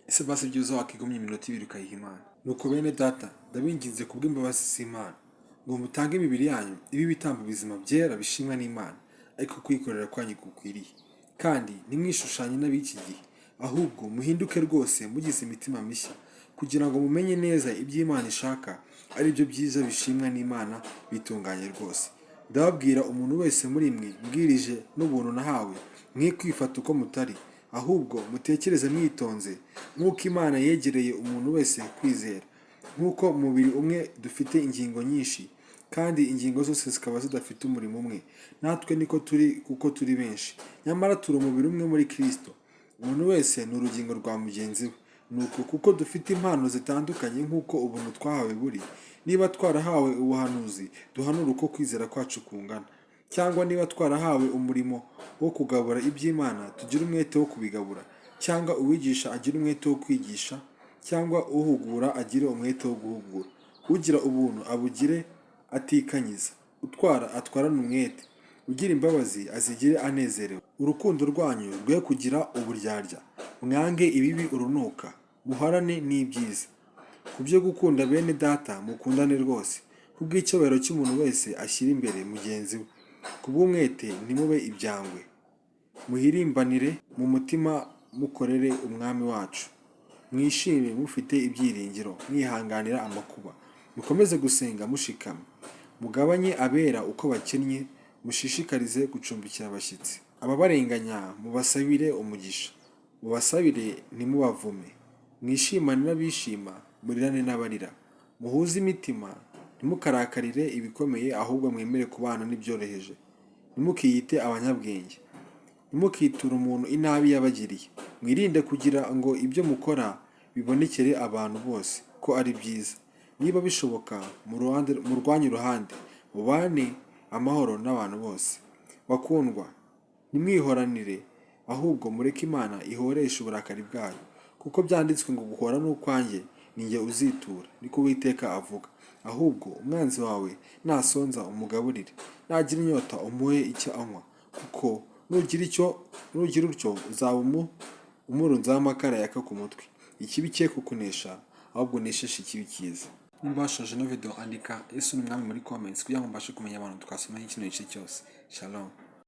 Ese basi byibuze wakigomye iminota 2 ukayiha Imana? Nuko bene data, ndabinginze kubw'imbabazi z'Imana, ngo mutange imibiri yanyu ibe ibitambo bizima byera bishimwa n'Imana, ariko kuyikorera kwanyu gukwiriye. Kandi ntimwishushanye n'ab'iki gihe, ahubwo muhinduke rwose mugize imitima mishya, kugira ngo mumenye neza ibyo Imana ishaka, ari byo byiza bishimwa n'Imana bitunganye rwose. Ndababwira umuntu wese muri mwe mbwirije n'ubuntu nahawe, mwe kwifata uko mutari, ahubwo mutekereze mwitonze, nk'uko Imana yegereye umuntu wese kwizera. Nk'uko mu mubiri umwe dufite ingingo nyinshi, kandi ingingo zose zikaba zidafite umurimo umwe, natwe niko turi kuko turi benshi, nyamara turi umubiri umwe muri Kristo. Umuntu wese ni urugingo rwa mugenzi we. Nuko kuko dufite impano zitandukanye nk'uko ubuntu twahawe buri, niba twarahawe ubuhanuzi, duhanure uko kwizera kwacu kungana. Cyangwa niba twarahawe umurimo wo kugabura iby'Imana, tugire umwete wo kubigabura. Cyangwa uwigisha agire umwete wo kwigisha, cyangwa uhugura agire umwete wo guhugura. Ugira ubuntu abugire atikanyiza, utwara atwarane umwete, ugira imbabazi azigire anezerewe. Urukundo rwanyu rwe kugira uburyarya, mwange ibibi urunuka, muhorane n'ibyiza. Ku byo gukunda bene data, mukundane rwose, kubw'icyubahiro cy'umuntu wese ashyira imbere mugenzi we. Ku bw'umwete ntimube ibyangwe, muhirimbanire mu mutima mukorere Umwami wacu. Mwishime mufite ibyiringiro, mwihanganira amakuba, mukomeze gusenga mushikamye. Mugabanye abera uko bakennye, mushishikarize gucumbikira abashyitsi. Ababarenganya mubasabire umugisha, mubasabire ntimubavume. Mwishimane n'abishima, murirane n'abarira. Muhuze imitima, ntimukarakarire ibikomeye, ahubwo mwemere kubana n'ibyoroheje. Ntimukiyite abanyabwenge, ntimukiture umuntu inabi yabagiriye. Mwirinde kugira ngo ibyo mukora bibonekere abantu bose ko ari byiza. Niba bishoboka, murwanye uruhande, mubane amahoro n'abantu bose. Bakundwa, ntimwihoranire, ahubwo mureke Imana ihoreshe uburakari bwayo, kuko byanditswe ngo guhora ni ukwanjye, ni jye uzitura, niko Uwiteka avuga. Ahubwo umwanzi wawe nasonza umugaburire, nagira inyota umuhe icyo anywa, kuko nugira utyo uzaba umurunzeho amakara yaka ku mutwe. Ikibi cye kukunesha, ahubwo unesheshe ikibi cyiza. Nimba washoje ino video, andika "Yesu ni Umwami" muri comments kugira ngo mbashe kumenya abantu twasomanye kino gice cyose. Shalom.